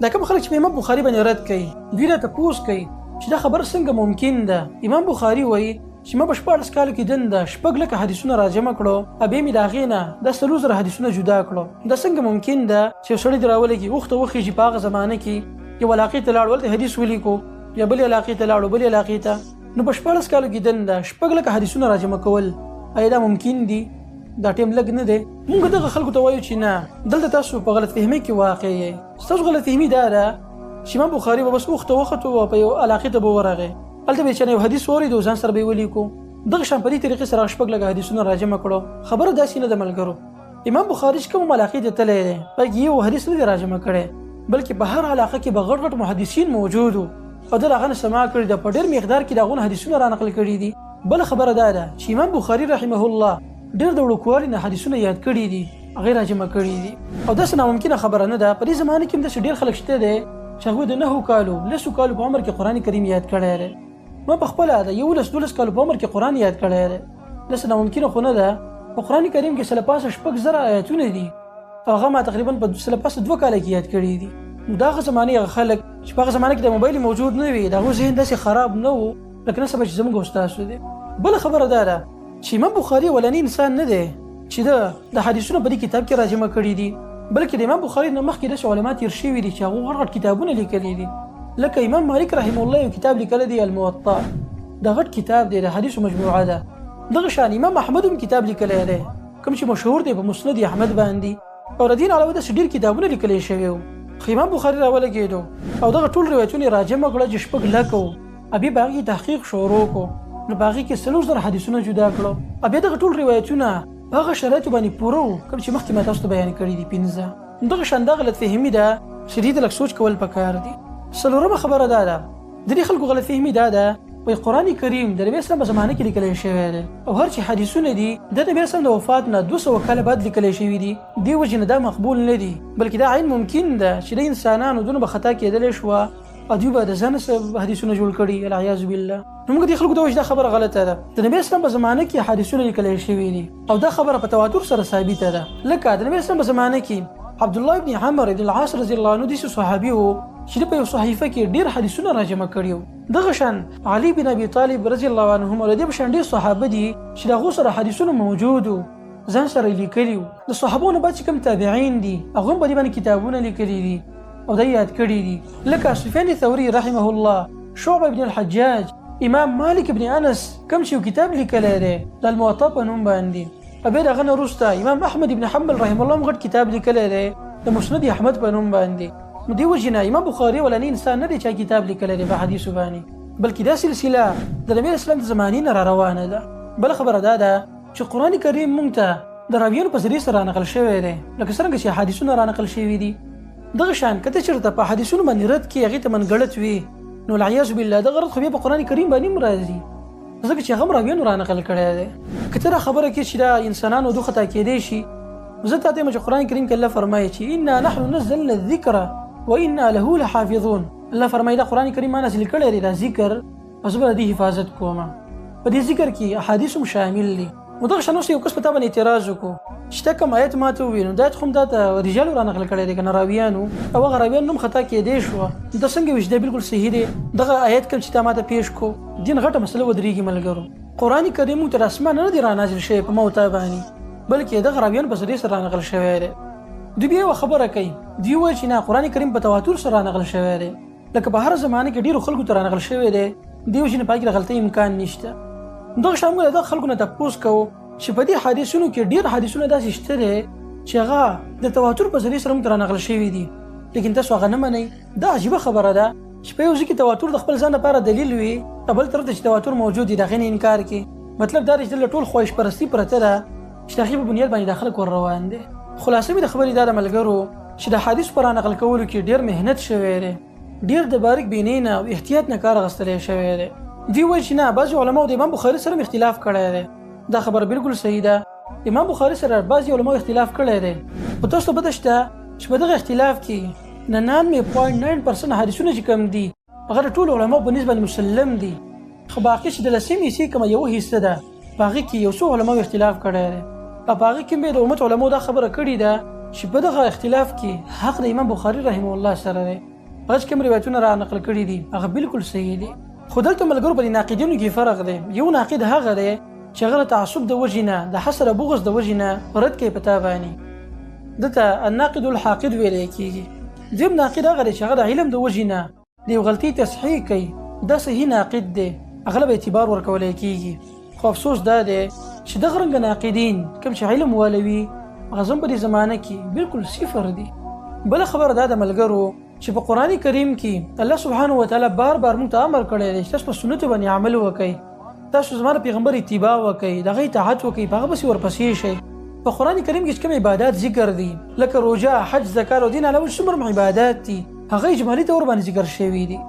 دا کوم خلک چې په امام بخاري باندې رد کوي، دوی راته پوس کوي چې دا خبره څنګه ممکن ده. امام بخاري وایي چې ما په 16 کالو کې دنده 6 لکه حدیثونه راجمع کړو او بیا مې د هغې نه دا 4000 حدیثونه جدا کړو. دا څنګه ممکن ده چې یو سړی دې راولېږي، اوښ ته وخېژي، په هغه زمانه کې یو علاقې ته لاړ، هلته حدیث ولیکو، یا بلې علاقې ته لاړو، بلې علاقې ته. نو په 16 کالو کې دنده 6 لکه حدیثونه راجمع کول، آیا دا ممکن دي؟ دا ټیم لږ نه دی. موږ دغه خلکو ته وایو چې نه، دلته تاسو په غلط فهمۍ کې واقع یئ. ستاسو غلط فهمي دا ده چې امام بخاري به بس اوښ ته وختو او په یو علاقې ته به ورغی، هلته به یې چې یو حدیث واورېدو، ځان سره به یې ولیکو. دغه شان په دې طریقې سره 6 لکه حدیثونه راجمع کړو. خبره داسې نه ده ملګرو. امام بخاري چې کوم علاقې ته تللی دی، پکې یو حدیث نه دی راجمع کړی، بلکې په هر علاقه کې به غټ غټ محدثین موجود وو او ده د هغه نه سماع کړي ده، په ډېر مقدار کې د هغو نه حدیثونه را نقل کړي دي. بله خبره دا ده چې امام بخاري رحمه الله ډېر د وړوکوالي نه حدیثونه یاد کړي دي، هغې راجمع کړي دي، او داسې ناممکنه خبره نه ده. په دې زمانه کې هم داسې ډېر خلک شته دی چې هغوی د 9 کالو 10 کالو په عمر کې قرآن کریم یاد کړی دی. ما په خپله د 11 12 کالو په عمر کې قرآن یاد کړی دی. داسې ناممکنه خو نه ده. په قرآن کریم کې څه له پاسه 6000 آیتونه دي، او هغه ما تقریبا په څه له پاسه 2 کاله کې یاد کړي دي. نو د هغه زمانې هغه خلک چې په هغه زمانه کې د موبایل موجود نه وي، د هغو ذهن داسې خراب نه و لکه نن سبا چې زموږ او ستاسو دی. بله خبره دا ده چې امام بخاري اولنی انسان نه دی چې ده د حدیثونو په دې کتاب کې راجمع کړي دي، بلکې د امام بخاري نه مخکې داسې علما تېر شوي دي چې هغو غټ غټ کتابونه لیکلي دي. لکه امام مالک رحمه الله یو کتاب لیکلی دی، الموطا، دا غټ کتاب دی، د حدیثو مجموعه ده. دغه شان امام احمد هم کتاب لیکلی دی، کوم چې مشهور دی په مسند احمد باندې، او د دې نه علاوه داسې ډېر کتابونه لیکلی شوي وو. خو امام بخاري راولګېدو او دغه ټول روایتونه یې راجمع کړه چې 6 لکه وو، او بیا په هغې کې تحقیق شروع کړو. نو په هغې کې 4000 حدیثونه جدا کړو، او بیا دغه ټول روایتونه په هغه شرایطو باندې پوره وو کوم چې مخکې ما تاسو ته بیان کړي دي، 5. دغه شان دا غلط فهمي ده چې دې ته لږ سوچ کول پکار دي. څلورمه خبره دا ده، د دې خلکو غلط فهمي دا ده وایي قرآن کریم د نبي اسلام په زمانه کې لیکلی شوی دی، او هر چې حدیثونه دي د نبي اسلام د وفات نه 200 کاله بعد لیکلی شوي دي. دې وجې نه دا مقبول نه دي، بلکې دا عین ممکن ده چې د انسانانو دونه به خطا کېدلی شوه او دوی به د ځانه څه حدیثونه جوړ کړي، العیاذ بالله. نو موږ دې خلکو ته وایو چې دا خبره غلطه ده. د نبي اسلام په زمانه کې حدیثونه لیکلی شوي دي، او دا خبره په تواتر سره ثابته ده. لکه د نبي اسلام په زمانه کې عبدالله ابن عمر بن العاص رضی الله عنه داسې صحابي و چې ده په یو صحیفه کې ډېر حدیثونه راجمع کړي وو. دغه شان علي بن ابي طالب رضی الله عنهم او د دې په شان ډېر صحابه دي چې د هغو سره حدیثونه موجود وو، ځان سره یې لیکلي وو. د صحابو نه بعد چې کوم تابعین دي هغه هم په دې باندې کتابونه لیکلي دي او دا یې یاد کړي دي، لکه سفیان ثوري رحمه الله، شعبه بن الحجاج، امام مالک بن انس کوم چې یو کتاب لیکلی دی د الموطا په نوم باندې، او بیا د هغه نه وروسته امام احمد بن حنبل رحمه الله هم غټ کتاب لیکلی دی د مسند احمد په نوم باندې. نو دې وجې نه امام بخاري اولنی انسان نه دی چې کتاب لیکلی دی په حدیثو باندې، بلکې دا سلسله د نبي اسلام د زمانې نه را روانه ده. بله خبره دا ده چې قرآن کریم مونږ ته د راویانو په ذریعه سره رانقل شوی دی، لکه څرنګه چې حدیثونه رانقل شوي دي. دغه شان که ته چېرته په حدیثونو باندې رد کړې، هغې ته منګړت وي، نو العیاذ بالله دغه رد خو بیا په قرآن کریم باندې هم راځي، ځکه چې هغه هم راویانو رانقل کړی دی. که ته دا خبره کوې چې دا انسانانو دوه خطا کېدی شي، زه تا ته وایم چې قرآن کریم کې الله فرمایي چې انا نحن نزلنا الذکر وانا له لحافظون. الله فرمایي دا قرآن کریم ما نازل کړی دی، دا ذکر، او زه به د دې حفاظت کوم. په دې ذکر کې احادیث هم شامل دي. نو دغه شان اوس یو کس په تا باندې اعتراض وکړو چې ته کوم آیت ما ته وویل، نو دا آیت خو هم دا ته رجالو را نقل کړی دی که نه راویانو، او هغه راویان هم خطا کېدی شوه، نو ته څنګه وایې چې دا بالکل صحیح دی؟ دغه آیت کوم چې تا ما ته پېښ کړو، دین غټه مسله ودرېږي ملګرو. قرآن کریم موږ ته د اسمان نه دی را نازل شوی په ما او تا باندې، بلکې دغه راویانو په ذریعه سره را نقل شوی دی. دوی بیا یوه خبره کوي، دوی وایي چې نه، قرآن کریم په تواتر سره را نقل شوی دی، لکه په هر زمانه کې ډېرو خلکو ته را نقل شوی دی، دې وجې نه په هغې کې د غلطۍ امکان نشته. دغه شان موږ له دغه خلکو نه تپوس کوو چې په دې حدیثونو کې ډېر حدیثونه داسې شته دی چې هغه د تواتر په ذریعه سره موږ ته را نقل شوي دي، لیکن تاسو هغه نه منئ. دا عجیبه خبره ده چې په یو ځای کې تواتر د خپل ځان لپاره دلیل وي، او بل طرف ته چې تواتر موجود دی د هغې نه انکار کوي. مطلب دا دی چې دلته ټول خواهش پرستي پرته ده چې د هغې په بنیاد باندې دا خلک ور روان دي. خلاصه مې د خبرې دا ده ملګرو چې د حدیث په را نقل کولو کې ډېر محنت شوی دی، ډېر د باریک بینۍ نه او احتیاط نه کار اخیستلی شوی دی. دوی وایي چې نه، بعضې علماو د امام بخاري سره هم اختلاف کړی دی. دا خبره بالکل صحیح ده، امام بخاري سره بعضې علماو اختلاف کړی دی، خو تاسو ته پته شته چې په دغه اختلاف کې 99.9% حدیثونه چې کوم دي هغه د ټولو علماو په نسبت باندې مسلم دي، خو باقي چې د لسمې حصې کومه یوه حصه ده په هغې کې یو څو علماو اختلاف کړی دی، او په هغې کې هم بیا د امت علماو دا خبره کړې ده چې په دغه اختلاف کې حق د امام بخاري رحمه الله سره دی. هغه چې کوم روایتونه را نقل کړي دي هغه بالکل صحیح دي. خو دلته ملګرو په دې ناقدینو کې فرق دی. یو ناقد هغه دی چې هغه د تعصب د وجې نه، د حسد او بغض د وجې نه رد کوي په تا باندې، ده ته الناقد الحاقد ویلی کېږي. دویم ناقد هغه دی چې هغه د علم د وجې نه د یو غلطۍ تصحیح کوي، دا صحیح ناقد دی، هغه له به اعتبار ورکولی کېږي. خو افسوس دا دی چې دغه رنګه ناقدین کوم چې علم والوي هغه زموږ په دې زمانه کې بالکل صفر دي. بله خبره دا ده ملګرو چې په قرآن کریم کې الله سبحانه وتعالی بار بار موږ ته امر کړی دی چې تاسو په سنتو باندې عمل وکړئ، تاسو زما د پیغمبر اتباع وکړئ، د هغه اطاعت وکړئ، په هغه پسې ورپسې شئ. په قرآن کریم کې چې کوم عبادات ذکر دي لکه روژه، حج، زکات او دین علاوه څومره عبادات دي هغه اجمالي طور باندې ذکر شوي دي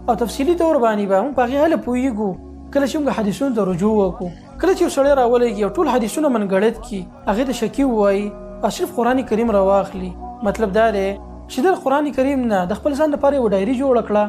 او تفصیلي طور باندې به موږ په هغې هله پوهېږو کله چې موږ حدیثونو ته رجوع وکړو. کله چې یو سړی راولېږي او ټول حدیثونه منګړت کړي، هغې ته شکي ووایي او صرف قرآن کریم راواخلي، مطلب دا دی چې د قرآن کریم نه د خپل ځان لپاره یوه ډایري جوړه کړه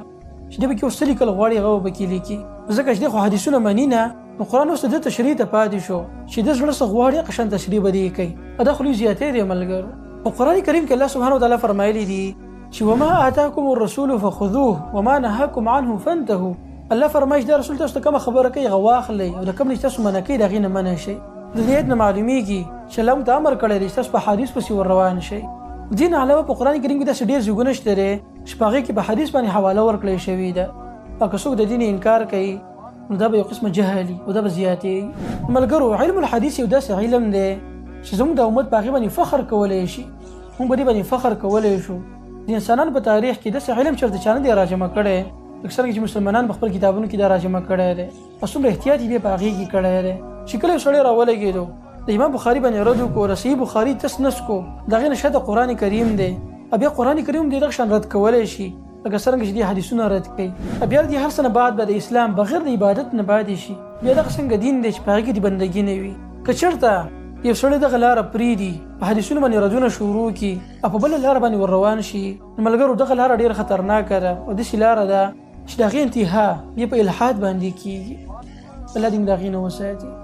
چې دی پکې اوس څه لیکل غواړي هغه به پکې لیکي، ځکه چې دی خو حدیثونه مني نه، نو قرآن اوس د ده تشریح ته پاتې شو چې د زړه څه غواړي هغه شان تشریح به دی کوي. دا خو لوی زیاتی دی ملګرو. په قرآن کریم کې الله سبحانه وتعالی فرمایلی دي چې وما آتاکم الرسول فخذوه وما نهاکم عنه فانتهوا. الله فرمایي چې دا رسول تاسو ته کومه خبره کوي هغه واخلئ او د کوم نه چې تاسو منع کوي د هغې نه منع شئ. د دې آیت نه معلومیږي چې الله موږ ته امر کړی دی چې تاسو په حدیث پسې ور روان شئ. دې نه علاوه په قرآن کریم کې داسې ډېر ځایونه شته دی چې په هغې کې په حدیث باندې حواله ورکړی شوې ده او که څوک د دین انکار کوي نو دا به یو قسمه جهل وي او دا به زیاتېږي. ملګرو علم الحدیث یو داسې علم دی چې زموږ د امت په هغې باندې فخر کولی شي، موږ په دې باندې فخر کولی شو. د انسانانو په تاریخ کې داسې علم چېرته چا نه دی راجمع کړی لکه څرنګه چې مسلمانان په خپل کتابونو کې دا راجمع کړی دی او څومره احتیاط یې بیا په هغې کې کړی دی چې کله یو سړی راولګېدو د امام بخاري باندې رد وکړو، د صحیح بخاري تس نس کو، د هغې نه شاته قرآن کریم دی او بیا قرآن کریم دې دغه شان رد کولی شي لکه څرنګه چې دې حدیثونه رد کوي. بیا د دې هر څه نه بعد به د اسلام بغیر د عبادت نه پاتې شي. بیا دغه څنګه دین دی چې په هغې کې د بندګي نه وي. که چېرته یو سړی دغه لاره پرېږدي، په حدیثونو باندې ردونه شروع کړي او په بله لاره باندې ور روان شي، نو ملګرو دغه لاره ډېره خطرناکه ده او داسې لاره ده چې د هغې انتها بیا په الحاد باندې کېږي. الله دې موږ د هغې نه وساتي.